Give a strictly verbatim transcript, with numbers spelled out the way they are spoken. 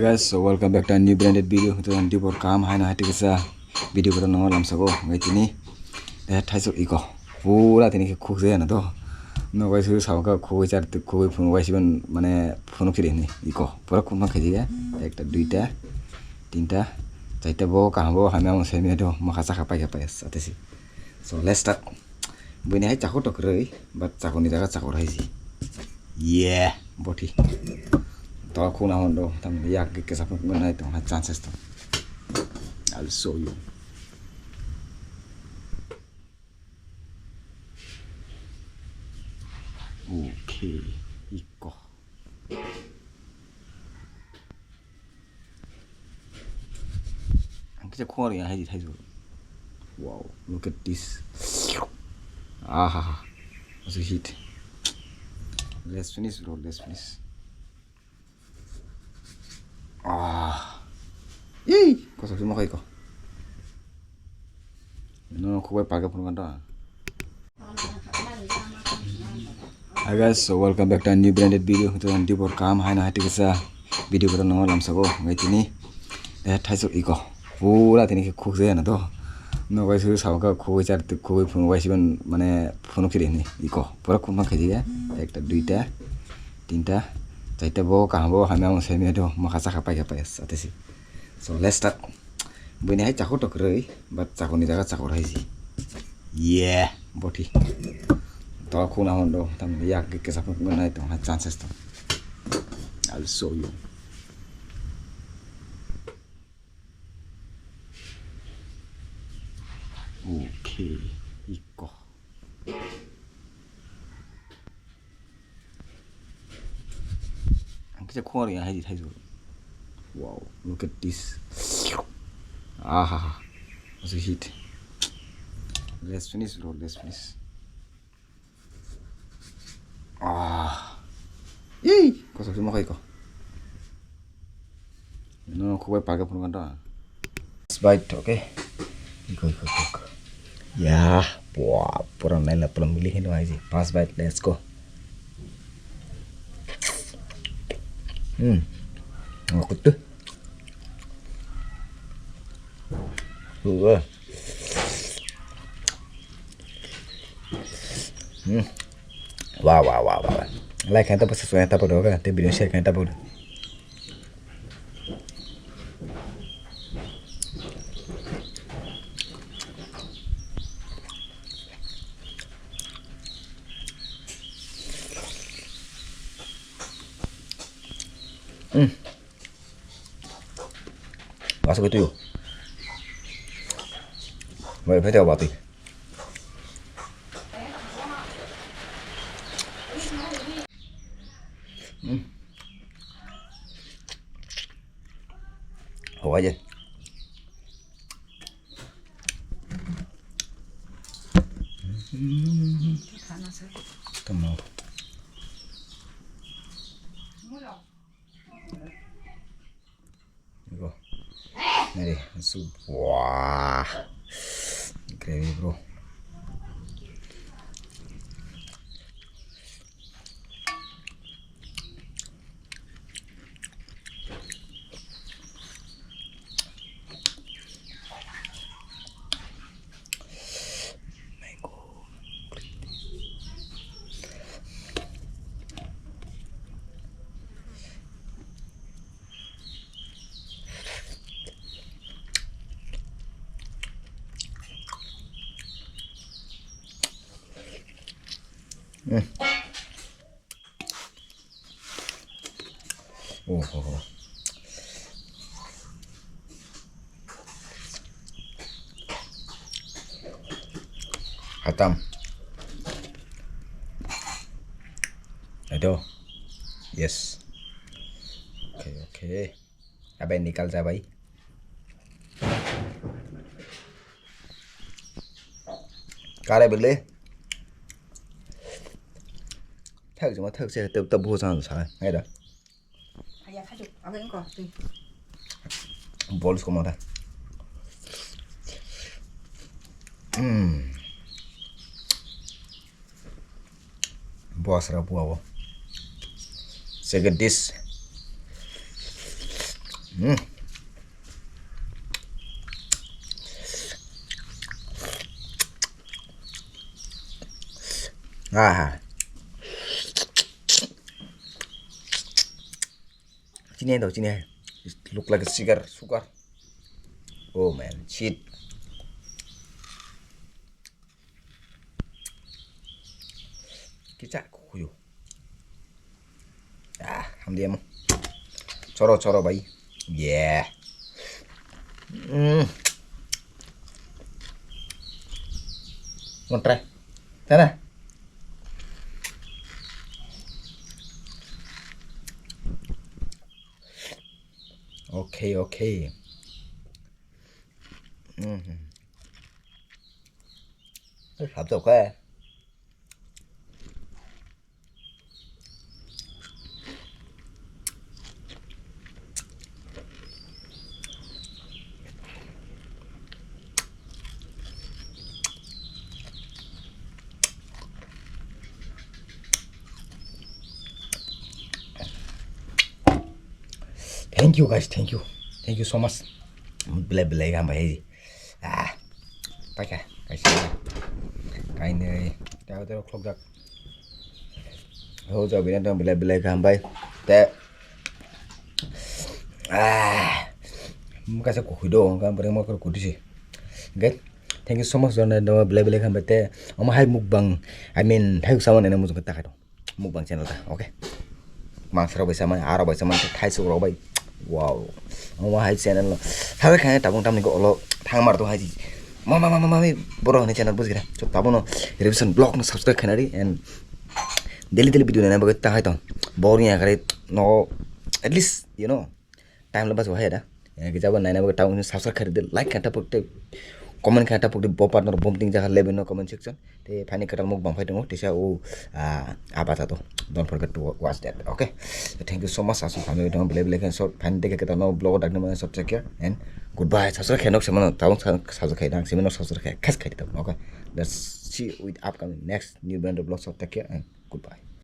Guys, so welcome back to a new branded video. Ito ang dibor kam hai na hai tikisa video ko no lamsa ko ngai tini. Eh, thaiso iko. Pura tini ke khuk jaya na to. No guys, so sa ka khuk jar khuk phun guys ban mane phun kiri ni iko. Pura khuk ma khaji ya. Ekta, duita, tinta, chaita bo kaham bo hamya mo semya do. Ma khacha kha pai kha pai sa te si. So let's start. Buini hai chakor to kwrwi, but chakor ni jaga chakor hai si. Yeah, boti. To khuna hon do, tam yak ke kesa phun nai to ha chances to. I'll show you. Okay, iko. Ang kisa khor ya hai hai. Wow, look at this. Aha. What's the heat? Let's finish, bro. Let's finish. Ah. Yay! Kosa suma koi ko. No, no, kubai paga pun kan. Hi guys, so welcome back to a new branded video. Ito ang dibor kam hai na hai tikisa video ko no lamsa ko ngai tini. Eh, thaiso iko. Pura tini ke khuk jaya na to. No guys, so sa ka khuk jar khuk phun guys ban mane phun kiri ni iko. Pura khuk ma khaji ya. Ekta, duita, tinta, chaita bo kaham bo hamya mo semya do. Ma khacha kha pai kha pai sa te si. So let's start. Buini hai chakor to kwrwi, but chakor ni jaga chakor hai si. Yeah, boti. To khuna hon do, tam yak ke kesa phun nai to ha chances to. I'll show you. Okay, iko. Ang kisa khor ya hai hai. Wow, look at this. Aha. What's the heat? Let's finish, bro. Let's finish. Ah. Yay! Kosa suma koi ko. No, kubai paga pun kan. Bite, okay. Iko, iko, iko, iko. Ya, buah, pura naila pura mili hino aji. Pas bite, let's go. Hmm. Aku tuh. Buah. Hmm. Wah, wah, wah, wah. Like kan tapo, subscribe kan tapo doga, te video share kan tapo. Hmm. Masuk itu yuk. Baik, baik, baik. Hmm. Hawa aja. Hmm. Tama. Iko. Nari, su. Wah. Gravy, bro. Mm. Oh, oh, oh. Khatam. Aduh. Yes. Oke, oke. Abai nikal jabai. Kare bele. Thak juma thak se tep tep bho san sa. Hai da. Aya, khajuk. Abo engko, twi. Bol sukuma da. Hmm. Bosra buabo. Second dish. Hmm. Aha. Chini hai do, chini hai. Look like a cigar, sugar. Oh man, shit. Kicha kuyo. Ah, hamdi amo. Choro, choro, bai. Yeah. Mm. Wanna try? Sana. Okay, okay. Mhm. Hap jok khe. Thank you guys, thank you, thank you so much. Belai belai kaham bai. Ah, paikha, kaisa, kainwi, tei tei khulukjak. Ho, jabina tong belai belai kaham bai. Te, ah, kaisa kuhui do, hwnkhe ang bwrwi mokol kuthi se. Okay, thank you so much, jona do belai belai kaham bai. Te, omo hai mukbang, I mean, hai sama nene mujung khe takhai tong. Mukbang channel ta, okay. Mangsa rok bai sama, aro bai sama, thaisuk rok bai. Wow. Omo hai channel no. Sabai khe tabung tamni ko olo thang mar to hai. Mama mama mama, boro ni channel bujira. So tabung no revision blog no subscribe khainari and daily daily video nana bagwi ta hai tong. Boring ya kare no, at least, you know, time lo bas wahai da. Eh, kisa bo naina bagwi tabuk subscribe khaidi, like kha tapuk tei comment kha tapuk tei bo partner bom ting jaga lebe no comment section. Tei phani kwtal mukbang phai tongo, tisa o, ah, aba jato. Don't forget to watch that, okay? So thank you so much, aswk phano tongo belai belai khe short phani tei kwtal no vlog dakna mano short check and goodbye. Subscribe khe nok semano tabuk subscribe khe dang semano subscribe khe khas khaidi tabuk, okay? Let's see you with upcoming next new brand vlog, so take care and goodbye.